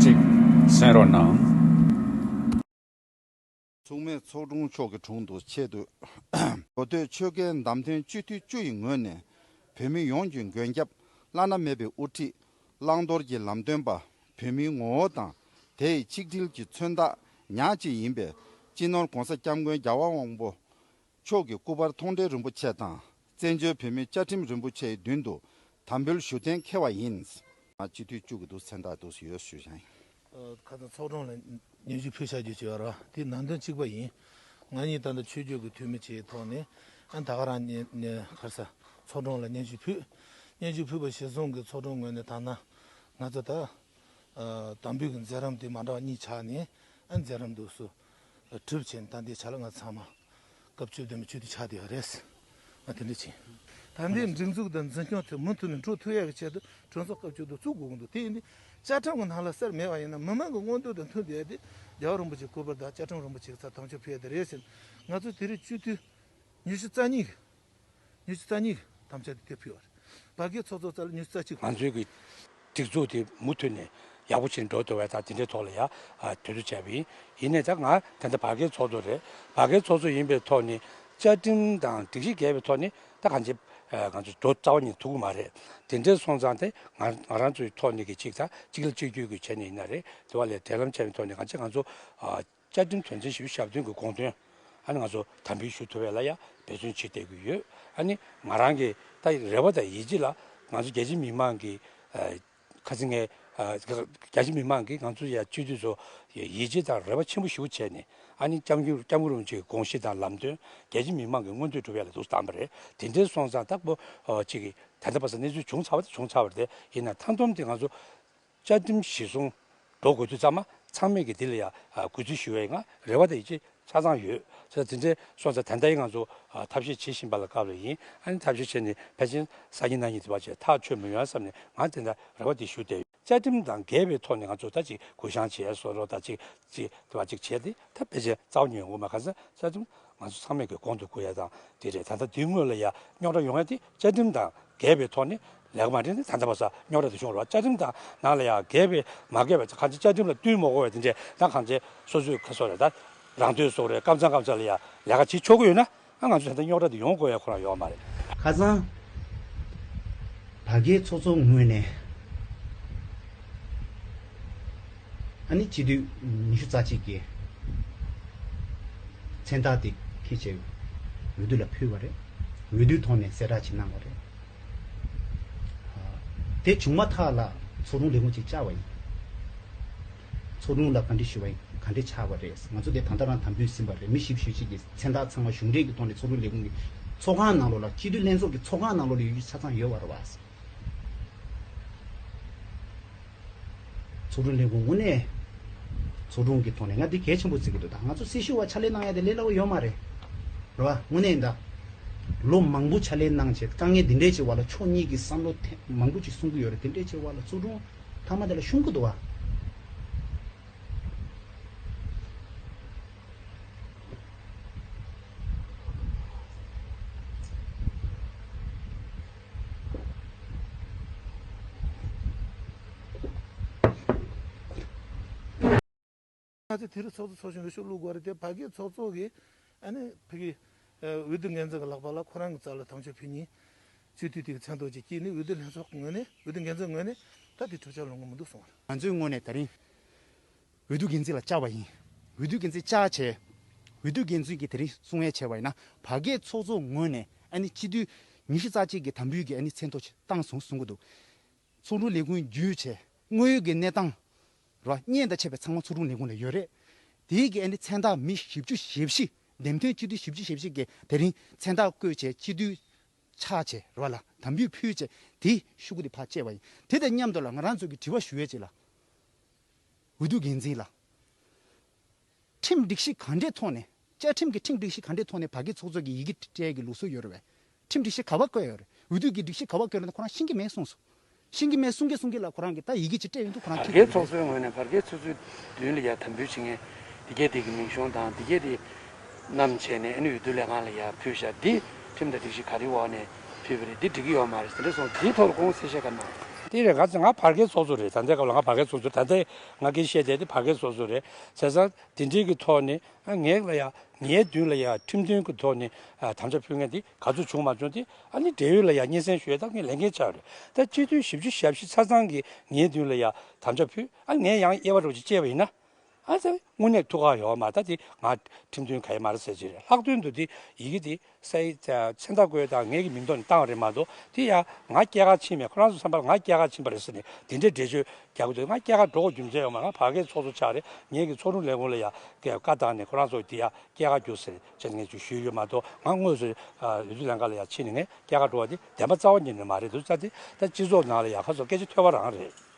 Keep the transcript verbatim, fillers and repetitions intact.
ཅིག་གསན་རོགས་གནང་། མཚུངས་མེད་ཚོགས་དྲུང་མཆོག་གི་དྲུང་དུ་ཆེད་དུ་གོ་ཐོས་ཆོལ་ཁའི་བདམས་ཐོན་སྤྱི་འཐུས་བཅུ་ཡི་ངོས་ནས་བོད་མི་ཡོངས་ཀྱི་མགོན་སྐྱབས་བླ་ན་མེད་པའི་དབུ་ཁྲིད་བླང་དོར་གྱི་ལམ་སྟོན་པ། བོད་མིའི་ངོ་བོ་དང་དེ་ཡི་ཆིག་སྒྲིལ་གྱི་མཚོན་རྟགས་ཉག་གཅིག་ཡིན་པའི་སྤྱི་ནོར་༸གོང་ས་༸སྐྱབས་མགོན་རྒྱལ་བ་དབང་པོ་མཆོག་གི་སྐུ་པར་མཐོང་གྲོལ་རིན་པོ་ཆེ་དང་། བཙན་བྱོལ་བོད་མིའི་བཅའ་ཁྲིམས་རིན་པོ་ཆེའི་མདུན་དུ་དམ་འབུལ་ཞུ་གཏན་འཁེལ་བ་ཡིན། སྤྱི་འཐུས་བཅུ་གི་འདུག་མཚན་རྟགས་འདུག་ཡོད་ཞུ་བཞིན། ཁ་སང་ཚོགས་དྲུང་ལ་སྙན་ཞུ་ཕུལ་བྱ་རྒྱུ་བྱས་པ་ར་དེ་ནང་དོན་གཅིག་པ་ཡིན། ང་གཉིས་ད་ལྟ་ཆོས་བརྒྱུད་ཀྱི་འཐུས་མི་བཅས་ཐོག་ནས་ཨ་ད་ག་རང་ཉེ་ཉེ་ཁར་ས་ཚོགས་དྲུང་ལ་སྙན་ཞུ་ཕུལ། སྙན་ཞུ་ཕུལ་བ་གཞིར་བཟུང་གི་ཚོགས་དྲུང་ངོས་ནས་ད་ན་ང་ཚོ་ད་དམ་འབུལ་གྱི་མཛད་རིམ་དེ་མ་འདྲ་བ་གཉིས་ཆགས་ནས་ཨ་མཛད་རིམ་འདུག་སུ་གྲུབ་ཆེན་ད་འདི་ཆ་ལ་ང་ཚང་མ་སྐབས་བཅུ་བདུན་མའི་ཆོས་དུས་ཆགས་བསྡད་ཡོད་རེད། ང་དེ་འདྲ་བྱས། ད་འདི་སྒྲིག་འཛུགས་དང་འཛིན་སྐྱོང་དེ་མུ་མཐུད་ནས་འགྲོ་ཐུབ་ཡག་གི་ཆེད་དུ་གྲོས་ཚོགས་སྐབས་བཅུ་བདུན་བཙུགས་དགོས་ཀྱི་འདུག་དེ་ཡིན་དུས་བཅའ་ཁྲིམས་ཀྱི་ནང་ལ་གསལ་མེད་པ་ཡིན་ན་མི་མང་གི་མངོན་འདོད་དང་མཐུན་བསྡད་དེ་རྒྱལ་བ་རིན་པོ་ཆེའི་སྐུ་པར་དང་བཅའ་ཁྲིམས་རིན་པོ་ཆེ་གི་ཚབ་དམ་བཅའ་ཕུལ་ཡ་དེ་རེད་ཟེར། ང་ཚོ་དེ་རིང་སྤྱི་འཐུས་ཉི་ཤུ་རྩ་གཉིས་ཀྱི་ཉི་ཤུ་རྩ་གཉིས་ཀྱི་དམ་བཅའ་དེ་དེ་ཕུལ་བ་རེད། བར་བརྒལ་ཚོགས་གཙོ་རྩ་ལ་ཉི་ཤུ་རྩ་གཅིག་ང་ཚོའི་གི་སྒྲིག་འཛུགས་དེ་མུ་མཐུད་ནས་ཡག་པོ་ཕྱིན་འགྲོ་ཐུབ་པའི་ཐག་དེ་འདྲའི་ཐོག་ལ་ཡ་ཨ་དུས་ཚོད་བྱས་པ་ཡིན། ཡིན་ནའི་ད་ང་ད་ལྟ་བར་བརྒལ་ཚོགས་གཙོ་རེད། བར་བརྒལ་ཚོགས་གཙོ་ཡིན་པའི་ཐོག་ནས་བཅའ་ཁྲིམས་དང་སྒྲིག་གཞི་འགལ་བའི་ཐོག་ནས་ད་གང་ཅི་ཨ་ང་ཚོ་འགྲོ་རྩ་བ་ཉིད་ཐུབ་ཀྱི་མ་རེད། དེ་འདྲའི་སོང་ཙང་དེ་ང་ང་རང་ཚོའི་ཐོག་ནས་གི་གཅིག་ད་གཅིག་ལ་གཅིག་གྱུར་གྱི་བྱས་ནས་ཡིན་ན་རེད། དེ་བ་ལས་འབྲེལ་ལམ་བྱས་པའི་ཐོག་ནས་གང་ཅི་ང་ཚོ་ཨ། བཅའ་ཁྲིམས་དོན་ཚན་བཞི་བཅུ་ཞེ་བདུན་གྱི་དགོངས་དོན་ཨ་ནི་ང་ཚོ་དམ་འབུལ་ཞུ་ཐུབ་པ་ལ་ཡང་འབད་བརྩོན་བྱེད་བསྡད་ཀྱི་ཡོད། ཨ་ནི་ང་རང་གི་ད་རེ་བ་དང་ཡིད་ཆེས་ལ་ང་ཚོ་རྒྱ་ཆེ་མི་མང་གི་ཨ་ཁ་སང་ངས་ཨ་རྒྱ་ཆེ་མི་མང་གིས་ང་ཚོ་ཡ་སྤྱི་འཐུས་ཚོ་ཡིད་ཆེས་དང་རེ་བ་ཆེན་པོ་ཞེ་པོ་བྱས་ནས་ཨ་ནི་སྐྱབས་མགོན་སྐྱབས་མགོན་རིན་པོ་ཆེའི་དགོངས་གཞི་དང་ལམ་སྟོན་རྒྱ་ཆེ་མི་མང་གི་མངོན་འདོད་སྒྲུབ་ཡ་ལ་འདུག་བཏང་པ་རེད། དེ་འདྲའི་སོང་ཙང་ད་པོ་ཨ་ཅིག་གི་ད་ལྟ་བར་དུ་གནས་ཚུལ་བྱུང་ཚར་བ་དེ་བྱུང་ཚར་བ་རེད། དེ་ཡིན་ན་མཐའ་སྡོམ་དེ་ང་ཚོ། བཅའ་ཁྲིམས་གཞིར་བཟུང་འགྲོ་དགོས་དུས་ཙམ་མ་ཚང་མས་ཀྱི་འདི་ལ་ཡང་གུས་བརྩི་ཞུ་བའི་ང་རེ་བ་དང་ཡིད་ཆེས་ཆ་ཚང་ཡོད། ཟེར་དེ་འདྲའི་སོང་ཙང་ད་ལྟའི་ང་ཚོ་ཐབས་ཤེས་བྱེད་བཞིན་པ་ལ་སྐབས་ལ་ཡིན། ཨ་ནི་ཐབས་ཤེས་བྱས་ནས་ཕལ་ཆེར་སང་ཉིན་གནངས་ཉིན་དེ་བ་བྱས་ཐག་ཆོད་མི་ཡོང་བསམ་ནས་ང་དེ་འདྲ་རེ་བ་དེ་ཞུ་བསྡད་ཡོད། བཅའ་ཁྲིམས་དང་འགལ་བའི་ཐོག་ནས་ང་ཚོ་ད་ཅིག་གུ་བཤངས་བྱས་སོ་རོ་ད་ཅིག་ཅིག་དེ་བ་ཅིག་བྱས་ཏེ་ད་ཕལ་ཆེར་རྩ་བ་ཉིད་ཡོང་གི་མ་ག་ས་བཅའ་ཁྲིམས། ང་ཚོ་ཚང་མས་ཀྱི་གོང་དུ་བཀུར་ཡ་དང་དེ་རེད། ད་ལྟ་དེའི་སྔོན་ལ་ཡ་རྙོག་དྲ་ཡོང་ཡ་དེ་བཅའ་ཁྲིམས་དང་འགལ་བའི་ཐོག་ནས་ལས་ཀ་མ་འགྲིག་ནས་ད་ལྟ་བར་སར་རྙོག་དྲ་དེ་བྱུང་རོགས། བཅའ་ཁྲིམས་དང་ནང་ལ་ཡ་འགལ་བའི་མ་འགལ་བའི་གང་ཅི་བཅའ་ཁྲིམས་ལ་བསྟུན་མ་དགོས་པའི་དེ་འདྲས་ད་གང་ཅི་སོ་སོའི་ཁ་སོ་རེད། ད་རང་འདོད་སོགས་རེད། སྐམ་ཚང་སྐམ་ཚང་ལ་ཡ་ལས་ཀ་བྱེད་ཆོག་གི་ཡོད་ན་ཨ་ང་ཚོ་ད་ལྟ་རྙོག་དྲ་དེ་ཡོང་དགོས་ཡ་ཁོ་རང་ཡོད་མ་རེད། ཁ་སང་བར་བརྒལ་ཚོགས་གཙོ་ངོས་ནས་ཨ་ནི་སྤྱི་འཐུས་ཉི་ཤུ་རྩ་གཅིག་གི་མཚན་རྟགས་དེ་ཁྱེད་ཀྱིས་འོས་བསྡུ་ལ་ཕུལ་བ་རེད། འོས་བསྡུའི་ཐོག་ནས་གསལ་བསྒྲགས་ཅིག་གནང་བ་རེད། དེ་བྱུང་མ་ཐག་ལ་ཚོགས་དྲུང་ལས་ཁུངས་ཅིག་བཅར་བ་ཡིན། ཚོགས་དྲུང་ལ་བཀའ་འདྲི་ཞུ་བ་ཡིན། ག་འདྲས་ཆགས་པ་རེད། ང་ཚོ་དེ་ད་ལྟ་རང་དམ་འབུལ་ཟིན་པ་རེད། མི་བཞི་བཅུ་ཞེ་གཅིག་གི་མཚན་རྟགས་ཚང་མ་གཞུང་འབྲེལ་གྱི་ཐོག་ནས་ཚོགས་དྲུང་ལས་ཁུངས་ཀྱི་ཚོགས་ཁང་ནང་ལོགས་ལ་སྤྱི་འཐུས་ལྷན་ཚོགས་ཀྱི་ཚོགས་ཁང་ནང་ལོགས་ལ་ཡོད་རྒྱུ་ཆ་ཚང་ཡོད་པ་རེད་བ། ཚོགས་དྲུང་ལས་ཁུངས་དངོས་གནས་ཚོགས་དྲུང་གི་ཐོག་ནས་ང་འདི་གལ་ཆེན་པོ་བརྩི་གི་འདུག་ད་ང་ཚོ་སྲི་ཞུ་བ་ཕྱག་ལས་གནང་ཡ་དེ་ལས་སླ་བོ་ཡོད་མ་རེད། རེད་བ། དངོས་གནས་ད་ལོ་མང་པོ་ཕྱག་ལས་གནང་བྱས་དཀའ་ངལ་འདི་འདྲས་ཅིག་བར་ལ་ཕྱོགས་གཉིས་ཀྱི་བསམ་བློ་ཐེངས་མང་པོ་ཅིག་གསུང་གི་ཡོད་རེད། དེ་འདྲས་ཅིག་བར་ལ་ཚོགས་དྲུང་མཐའ་མ་དེ་ལ་ཤོང་གི་འདུག་བ། ང་ཚོ་དེ་རིང་ཚོགས་གཙོ་ཚོགས་ཆུང་འོས་ཤོག་བླུག་དགོས་རེད་དེ། བར་བརྒལ་ཚོགས་གཙོ་གིས་ཨ་ནི་ཕ་གི་འོས་བསྡུ་འགན་འཛིན་གྱི་ལག་པ་ལ་ཁོ་རང་གི་རྩ་ལ་དམ་བཅའ་ཕུལ་མཁན་སྤྱི་འཐུས་དེ་གི་མཚན་ཐོ་ཅིག་བསྐྱིས་ནས་འོས་བསྡུ་ལྷན་ཚོགས་ངོས་ནས་འོས་བསྡུ་འགན་འཛིན་ངོས་ནས་ད་དེ་གྲུབ་ཆ་ལོངས་གི་མི་འདུག་གསུངས་པ་རེད། ང་ཚོའི་ངོས་ནས་དེ་རིང་འོས་བསྡུ་འགན་འཛིན་ལ་བཅར་བ་ཡིན། འོས་བསྡུ་འགན་འཛིན་བཅར་བྱས། འོས་བསྡུ་འགན་འཛིན་གྱིས་དེ་རིང་གསུང་ཡས་བྱས་པ་ཡིན་ན་བར་བརྒལ་ཚོགས་གཙོ་ངོས་ནས་ཨ་ནི་སྤྱི་འཐུས་ཉི་ཤུ་རྩ་གཅིག་གི་དམ་འབུལ་གྱི་ཨ་ནི་མཚན་ཐོ་ཅིག་བཏང་སོང་གསུང་གི་འདུག་ཚོགས་དྲུང་ལས་ཁུངས་བརྒྱུད་བྱས་དངོས་ཡོད་ཀྱི་གནས་སྟངས་རོ་བརྙན་དང་བཅས་པའི་ཚང་མ་ཚོགས་དྲུང་ལས་ཁུངས་ལ་ཡོད་རེད། དེའི་གི་ཨ་ནི་མཚན་རྟགས་མི་བཞི་བཅུ་ཞེ་བཞི་འདེམས་ཐོན་སྤྱི་འཐུས་བཞི་བཅུ་ཞེ་བཞི་གི་དེ་རིང་མཚན་རྟགས་བཀོད་བྱས་སྤྱི་འཐུས་ཆགས་བྱས་རོ་ལ་དམ་འབུལ་ཕུལ་བྱས་དེ་ཤོག་གུ་དེ་ཕར་བཅད་པ་ཡིན། དེ་དང་མཉམ་དུ་ལ་ང་རང་ཚོ་གི་དྲི་བ་ཞུ་ཡས་ཅིག་ལ། འོས་བསྡུ་འགན་འཛིན་ལ། ཁྲིམས་སྒྲིག་གཞི་ག་འདྲའི་ཐོག་ནས་བཅའ་ཁྲིམས་ཀྱི་ཁྲིམས་སྒྲིག་གཞི་ག་འདྲའི་ཐོག་ནས་བར་བརྒལ་ཚོགས་གཙོ་གི་ཡི་གེ་སྤྲད་ཀྱི་ལུགས་སྲོལ་ཡོད་རེད་བས། ཁྲིམས་སྒྲིག་གཞི་ག་པར་བཀོད་ཡོད་རེད། འོས་བསྡུ་གི་སྒྲིག་གཞི་ག་པར་བཀོད་ཡོད་རེད་ན་ཁོ་རང་ཤེས་ཀྱི་མེད་གསུངས་སོང་། ཤེས་ཀྱི་མེད་གསུང་གི་གསུང་གི་ལ་ཁོ་རང་གིས་ད་ཡི་གེ་ཅིག་སྤྲད་ཡོང་དུས་ཁོ་རང་བར་ཁྱེད་བརྒལ་ཀྱི་ཚོགས་གཙོའི་ངོས་ནས་བར་བརྒལ་ཚོགས་གཙོའི་མདུན་ལ་ཡ་དམ་འབུལ་བྱེད་མཁན་དེ་གས་དེ་གི་མིང་གཞུང་དང་དེ་གས་དེ་བསྣམས་བྱས་ནས་ཨ་ནི་འོས་བསྡུ་ལས་ཁང་ལ་ཡ་ཕུལ་བཞག་འདི་ཁྲིམས་དང་སྒྲིག་གཞི་ག་རེའི་འོག་ནས་ཕུལ་བ་རེད། འདི་འགྲིག་གི་ཡོད་མ་རེད་ཟེར་འདྲ་སོང་། འདིའི་ཐོག་ལ་དགོངས་གསལ་བཤད་ག་གནང་། དེ་རེད། ང་ཚོ་ང་བར་བརྒལ་ཚོགས་གཙོ་རེད། ད་ལྟའི་སྐབས་ལ་ང་བར་བརྒལ་ཚོགས་གཙོ། ད་ལྟའི་ང་སྐད་བཤད་བསྡད་དེ་བར་བརྒལ་ཚོགས་གཙོ་རེད། བྱས་ཙང་དེ་འདྲའི་གི་ཐོག་ནས་ཨ་ངས་ལ་ཡ་ངའི་མདུན་ལ་ཡ་ཁྲིམས་མཐུན་གི་ཐོག་ནས་ཨ་དམ་བཅའ་ཕུལ་མཁན་དེ་ག་ཚོད་བྱུང་མ་བྱུང་དེ་ཨ་ནི་འབྲེལ་ཡོད་ལ་ཡ་སྙན་སེང་ཞུ་ཡས་ད་ངས་ལས་འགན་ཆགས་རེད། ད་སྤྱི་འཐུས་བཞི་བཅུ་ཞེ་བཞི་ཆ་ཚང་གིས་ངའི་མདུན་ལ་ཡ་དམ་བཅའ་ཕུལ། ཨ་ངས་ཡང་དབྱེ་བ་འདྲ་བོ་ཅིག་བཅད་པ་ཡིན་ན། ཨ་ཙི། དངོས་གནས་ཐུགས་ཁག་ཡོད་མ་རེད། ད་དེ་ང་ཁྲིམས་མཐུན་ག་ཡེ་མ་རེད་ཟེར་གྱི་རེད། ལྷག་དོན་དུ་དེ་ཡི་གེ་དེ་སའི་མཚན་རྟགས་བཀོད་དང་ངེད་ཀྱི་མིང་ཐོག་ནས་བཏང་བ་རེད་མ་གཏོགས། དེ་ཡང་ང་སྐྱེས་སྐར་ཕྱིན་མེད། ཁོ་རང་ཚོ་བསམ་པར་ང་སྐྱེས་སྐར་ཕྱིན་པ་རེད་ཟེར་ནས་དེ་འདྲའི་འགྲེལ་བརྗོད་རྒྱག་གི་འདུག་ང་སྐྱེས་སྐར་འགྲོ་དགོས་རྒྱུ་མཚན་ཡོད་མ་རེད། ང་བར་བརྒལ་ཚོགས་གཙོ་ཆགས་རེད། ངེད་ཀྱི་ཚོགས་དྲུང་ལས་ཁུངས་ལ་ཡང་བཀའ་བཏང་ནས་ཁོ་རང་ཚོ་དེ་ཡང་སྐྱེས་སྐར་རྒྱུགས་ཟེར་བྱས་ནས་ངས་ཅིག་ཞུས་ཡོད་མ་གཏོགས། ང་དངོས་སུ་འོས་བསྡུ་ལྷན་ཁང་ལ་ཡང་ཕྱིན་ནས་ངས་སྐྱེས་སྐར་འགྲོ་བ་དེ་བདེན་པ་རྩ་བ་ཉིད་ནས་མ་རེད་འདུག་ཙང་དེ་ད་སྤྱི་ཚོགས་ནང་ལ་ཡང་ཁ་སོ་སྐད་ཆ་ཐོས་པ་རང་རེད།